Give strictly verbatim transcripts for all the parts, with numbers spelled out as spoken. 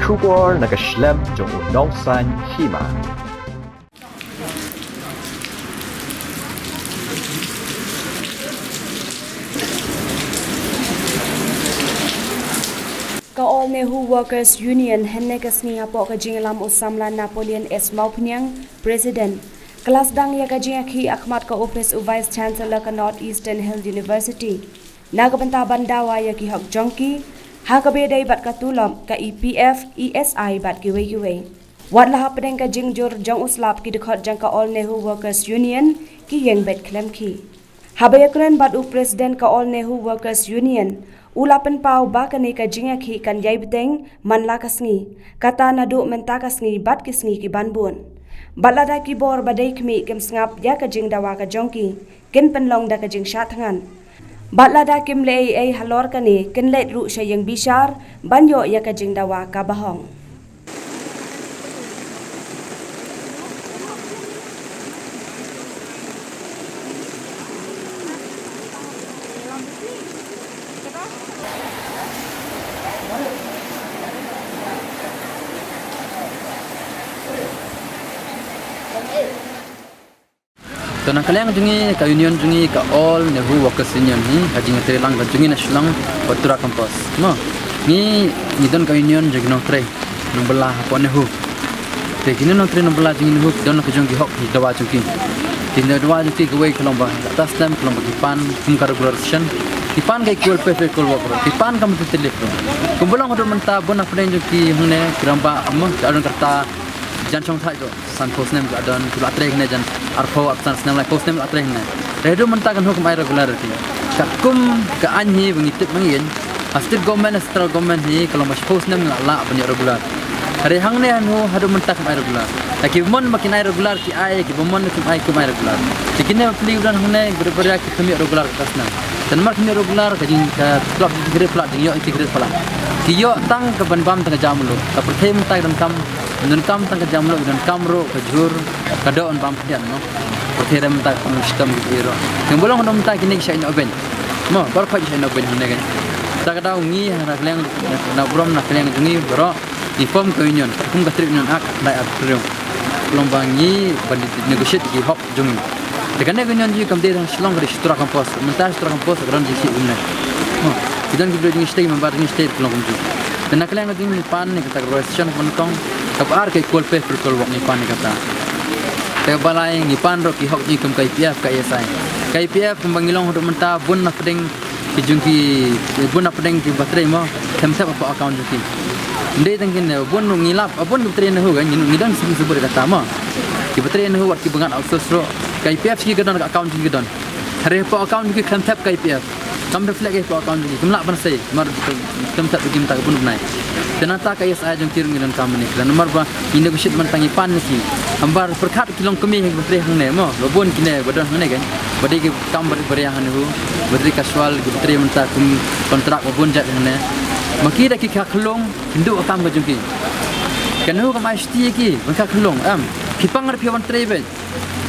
Khubor na ka shlem jong u nongsan hima. Ka All Nehu Workers Union hynne ka sngi hapoh ka jingïalam u samla Napoleon S Mawphniang, President, ka la sdang ïa ka jingïakhih ha khmat ka ophis u Vice Chancellor ka North Eastern Hill University na ka bynta ban dawa ïa ki hok jong ki ha kaba ïadei bad ka tulop, ka E P F, E S I bad kiwei kiwei. Wat la hapdeng ka jingjur jong u slap, ki dkhot jong ka All Nehu Workers Union ki ïeng beit khlem khih. Haba ïakren bad u President ka All Nehu Workers Union, u la pynpaw ba kane ka jingïakhih kan ïai bteng man la ka sngi, kata naduh mynta ka sngi bad ki sngi ki ban bud. Bad lada ki bor ba dei khmih kim sngap ïa ka jingdawa ka jong ki, kin pynlong da ka jingshah thngan. Bad lada kim leh ei ei halor kane, kin leit ruh sha ïing bishar ban ïoh ïa ka jingdawa kaba hok. To, na ka liang jong ngi, ka union jong ngi ka All Nehu Workers Union hi, ha jingïatreilang ka jong ngi na Shillong bad Tura Campus. Mo, ngi, ngi don ka union jong ki nongtrei nongbylla hapoh Nehu. Te kine nongtrei nongbylla jong ngi Nehu ki don la ka jong ki hok, ki dawa jong ki. Ki dawa jong ki kawei ka long ba katta snem ka long ba ki pan kum ka regular session. Ki pan ka equal pay for equal work ruh. Ki pan ka material leave ruh. Kumba long haduh mynta bun na pdeng jong ki hangne ki rangbah, mo, ki la don katta jan shongthait ruh. Sanphew snem ki la don, ki la trei hangne, jan arphew arphew san snem, laiphew snem ki la trei hangne. Te haduh mynta kan hok kam ai regular ki. Katkum ka aiñ hi ba ngi tip ba ngi ïeng, ha state government, ha central government hi ka long ba shiphew snem ngi la lah ban ïoh regular. Hynrei hangne hangne haduh mynta kam ai regular. Te ki bymman ba kin ai regular ki ai, ki bymman kim ai kim ai regular. Te kine ba pli ba don hangne, ba ri ba ria ki khlem ïoh regular kata snem. Te namar kim ïoh regular, ka jing, ka tulop jong ki grade palat, jingïoh jong ki grade palat. Ki ïoh tang ka ban bam tang ka jam mluh. Ka pyrthei mynta ka donkam, donkam tang ka jam mluh, donkam ruh ka jhur, ka doh ban bam khyndiat, mo. Pyrthei re mynta ka pang shitom ki ïoh ruh. Ngi ba long haduh mynta kine ki shah ïehnoh beiñ. Mo, baroh khoit ki shah ïehnoh beiñ kine ki. Te ka daw ngi ha na ka liang, na burom na ka liang jong ngi baroh, ngi form ka union, kum ka Trade Union Act, lai ar hynriew. Ka long ba ngi ban negotiate ki hok jong ngi. Te kane ka union jong ngi kam dei tang Shillong, ka dei sha Tura Campus. Mynta sha Tura Campus ka don jingkhih kumne. Mo, ki don ki briew jong ngi shatei, member jong ngi shatei, ka long kumjuh. Te na ka liang ka jong ngi ngi pan ïa kata ka regular session kaba nyngkong, kaba ar ka equal pay for equal work ngi pan ïa kata. Te kaba lai ngi pan ruh ki hok jong ngi kum ka E P F, ka E S I. Ka E P F kumba ngi long haduh mynta bun na pdeng ki jong ki, bun na pdeng kiba trei mo, khlem thep hapoh account jong ki. Ym dei tang kine, bun ngi lap, bun kiba trei Nehu kan, ngi, ngi don shisha shisha bad kata mo. Kiba trei Nehu wat kiba ngat outsource ruh. Ka E P F jong ki ka don, ka account jong ki ka don. Hynrei hapoh account jong ki khlem thep ka E P F. Kam reflect hapoh account jong ki, kim lah ban sei, namar khlem thep jong ki mynta ka bun bnai. Te nangta ka E S I jong ki ruh ngi donkam mane, namar ba ngi negotiate mynta ngi pan ïa ki. Namar pyrkhat ki longkmie kiba trei hangne mo, ba bun kine ba don hangne kan. Ba dei ki kam ba ri ba ria ha Nehu, ba dei casual, kiba trei mynta kum kontrak ba bun jait hangne. Ma ki da ki kha khyllung, kin duh ka kam ka jong ki. Ka Nehu kam ai shuti ïa ki ban kha khyllung, em. Ki pang ruh phi wan trei beit.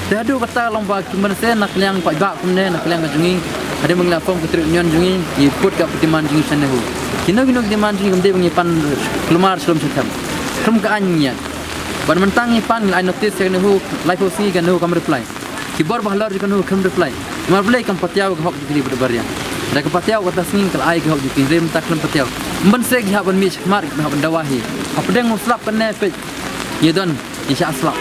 Te haduh katta ka long ba ki mynta na ka liang paidbah kumne, na ka liang ka jong ngi. Hadien ba ngi la form ka Trade Union jong ngi, ngi put ka demand jong ngi sha Nehu. Kino kino ki demand jong ngi kam dei ba ngi pan khlem ar shlem sha them. Khlem ka aiñ ngi ïa. Bad mynta ngi pan, ngi la ai notice sha Nehu, laiphew sngi ka Nehu kam reply. Ki bor ba halor jong ka Nehu khlem reply. Namar balei? Kam patiaw ka hok jong ki ri bad baria. Da ka patiaw kata sngi ka la ai ka hok jong ki ri mynta khlem patiaw. Ym ban sei ki hap ban mih shakhmat, ki hap ban dawa hi. Hapdeng u slap kane peit. Ngi don, ngi shah slap.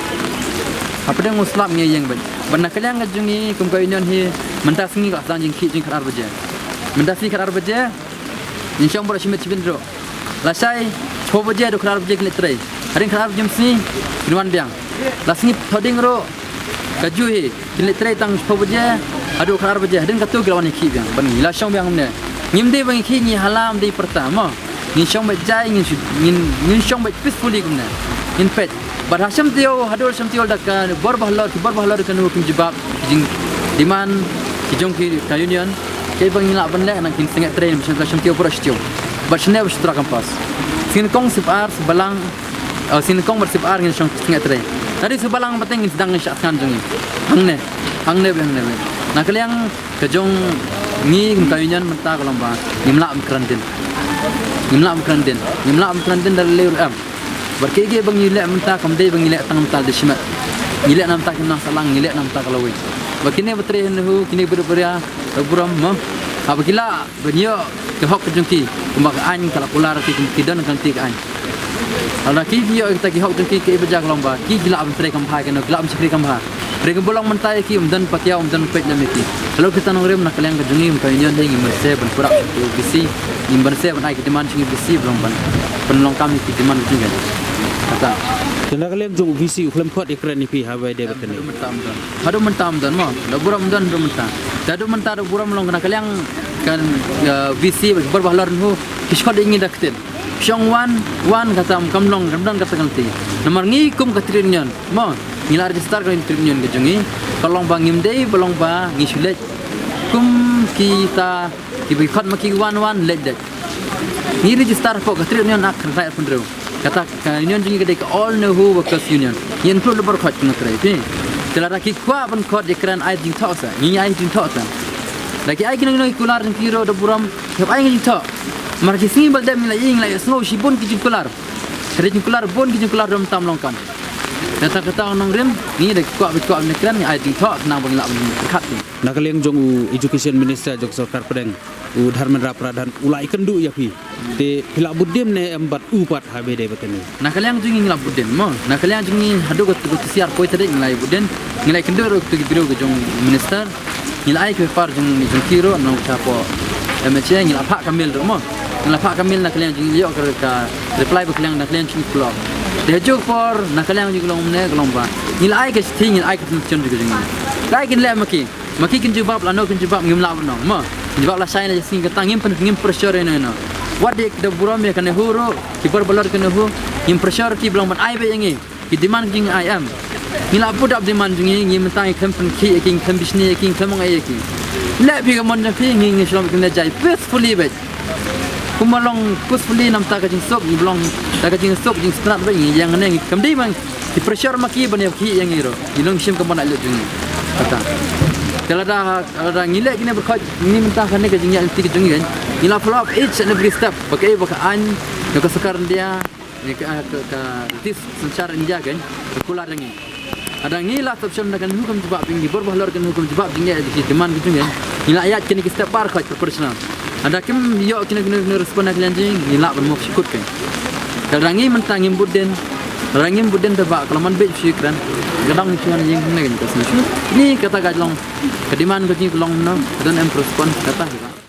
Hapdeng u slap ngi ïeng beit. Bad na ka liang ka jong ngi kum ka union hi, mynta sngi ka la sdang jingkhih jong ngi khatar baje. Mynta sngi khatar baje, ngin shong baroh shimiet shibit ruh. Lashai, shiphew baje haduh khatar baje kin leit trei. Hadien khatar baje mynsngi, kin wan biang. La sngi thoh ding ruh, kajuh hi, kin leit trei tang shiphew baje haduh khatar baje. Hadien katu ki la wan ïakhih biang. Bad ngi la shong biang kumne. Ngim dei ba ngi khih, ngi hala ym dei pyrta mo. Ngin shong beit jai, ngin shu-, ngin, ngin shong beit peacefully kumne. Ngin peit. Bad ha shem taïew, haduh shem taïew da ka bor ba halor, ki bor ba halor ka Nehu kim jubab ki jingdemand ki jong ki ka union. Kaei ba ngin lah ban leh, nang kin sangeh trei, shem, shem taïew, baroh shi taïew. Bad shane ba sha Tura Campus. Sngi nyngkong, sngi ba ar, sngi ba lang, eh, sngi nyngkong bad sngi ba ar ngin shong sangeh trei. Lada sngi ba lang pateng ngin sdang, ngin shah thngan jong ngi. Hangne, hangne beit, hangne beit. Na ka liang ka jong ngi kum ka union mynta ka long ba ngim lah ban kren dien. Ngim lah ban kren dien. Ngim lah ban kren dien da lei ruh em. Bad kiei kiei ba ngi leh mynta kam dei ba ngi leh tang mynta da shimet. Ngi leh na mynta ki nang sahlang, ngi leh na mynta ka lawei. Ba kine ba trei hynne hu, kine ba dep ba ria, ba burom mo. Haba ki lah ban ïoh ki hok ka jong ki, kumba ka aiñ ka la kular ki, ki don ka lynti ka aiñ. Lada ki ïoh kita ki hok jong ki, kiei ba jia ka long ba ki, ki lah ban trei kham bha, kino ki lah ban shakri kham bha. Hynrei kumba long mynta ïa ki, ym don patiaw, ym don peit lem ïa ki. Halor kita nongrim, na ka liang ka jong ngi, kum ka union hi, ngim banse ban pura ïa ki VC, ngim banse ban ai ki demand jong ngi VC ba long ban, ban long kam ïa ki demand jong ngi. Kata. Te na ka liang jong u VC u khlem khot ïakren ïa phi ha ba ïadei bad kane? Haduh mynta ym don. Haduh mynta ym don mo. Da burom ym don haduh mynta. Te haduh mynta da burom long na ka liang ka, eh, VC bad ki bor ba halor hynne hu ki shu khot ïa ngi da ktien. Shu ong wan, wan kata, ym, kam long, kam don kata ka lynti. Namar ngi kum ka trade union mo, ngi la register ka trade union ka jong ngi. Ka long ba ngim dei ba long ba ngi shu leit kum kita kiba ki khot ma ki wan wan leit leit. Ngi register hapoh ka Trade Union Act khatkhyndai arphew hynriew. Kata ka union jong ngi ka dei ka All Nehu Workers Union. Ngi include la baroh khoit ki nongtrei, phi. Te lada ki kwah ban khot ïakren, ai jingthoh sa, ngi ai jingthoh sa. Da ki ai kino kino ki kular jong ki ruh da burom, hap ai ngi jingthoh. Mar ki sngi ba la dep ngi la ïohi, ngi la ïohsngew shibun ki jingkular. Ka dei jingkular bun, ki jingkular da ym tam long kan. Kata kata nongrim, ngi da ki kwah ba ki kwah ban ïakren, ngi ai jingthoh, khnang ba ngi lah ban pyrkhat ki. Na ka liang jong u Education Minister jong ka sorkar pdeng, u Dharmendra Pradhan, u la ïakynduh ïa phi. Te phi la bud dien ne em bad u pat ha ba ïadei bad kane? Na ka liang jong ngi ngi la bud dien mo. Na ka liang jong ngi haduh kato ka siar poi tarik ngi la bud dien. Ngi la ïakynduh ruh kato ki briew ka jong u minister. Ngi la ai ki paper jong, jong ki ruh na kata hapoh M H A, ngi la phah ka mail ruh mo. Ngi la phah ka mail na ka liang jong ngi, ïoh ka, ka reply ba ka liang na ka liang jong ngi ka long. Te ha kajuh ka por na ka liang jong ngi ka long ne, ka long ba ngi la ai ka shithi, ngi la ai ka suggestion jong ngi. Ka ai kin leh ma ki. Ma ki kin jubab, lano kin jubab, ngim lah ban ong mo. Kin jubab lashai na jingïaseng, kata ngim pyn, ngim pressure ïano ïano. Wat dei da burom ïa ka NEHU ruh, ki bor ba halor ka NEHU, ngim pressure ki ba long ban ai beit ïa ngi. Ki demand ki jong ngi ai em. Ngi la put up demand jong ngi, ngi mynta ngi khlem pynkhih ïa ki, ngi khlem bishni ïa ki, ngi khlem ong ei ïa ki. Leh phi ka mon jong phi, ngi, ngi shu long kin leh jai peacefully beit. Kumba long peacefully na bynta ka jingsuk, ngi ba long da ka jingsuk, jingsngewtynnat beit, ngi ïeng hangne, ngi kam dei ma ngi. Ki pressure ma ki ban ïa ki ïa ngi ruh. Ngi long shim ka mon na lut jong ngi. Kata. Te lada, lada ngi leh kine baroh khoit, ngi mynta kane ka jingïaid lynti ka jong ngi kan. Ngi la follow up each and every step. Ba kaei ba ka aiñ, na ka sorkar India, ne ka, ka, ka British synshar India kan. Ka kular jong ngi. Lada ngi la stop shon da ka NEHU kam jubab ïa ngi, bor ba halor ka NEHU kam jubab ïa ngi, ïa ki demand ka jong ngi kan. Ngi la ïaid kine ki step baroh khoit proportional. Lada kim ïoh kine, kine, kine respond na ka liang jong ngi, ngi lah ban move shi kut kein. Lada ngi mynta ngim bud dien, lada ngim bud dien te ba ka la man beit shu kren. Ka dang shu wan ïing ne ka sngi shu. Ni kata ka long, ka demand ka jong ngi ka long no, ka don em ka respond, kata ka.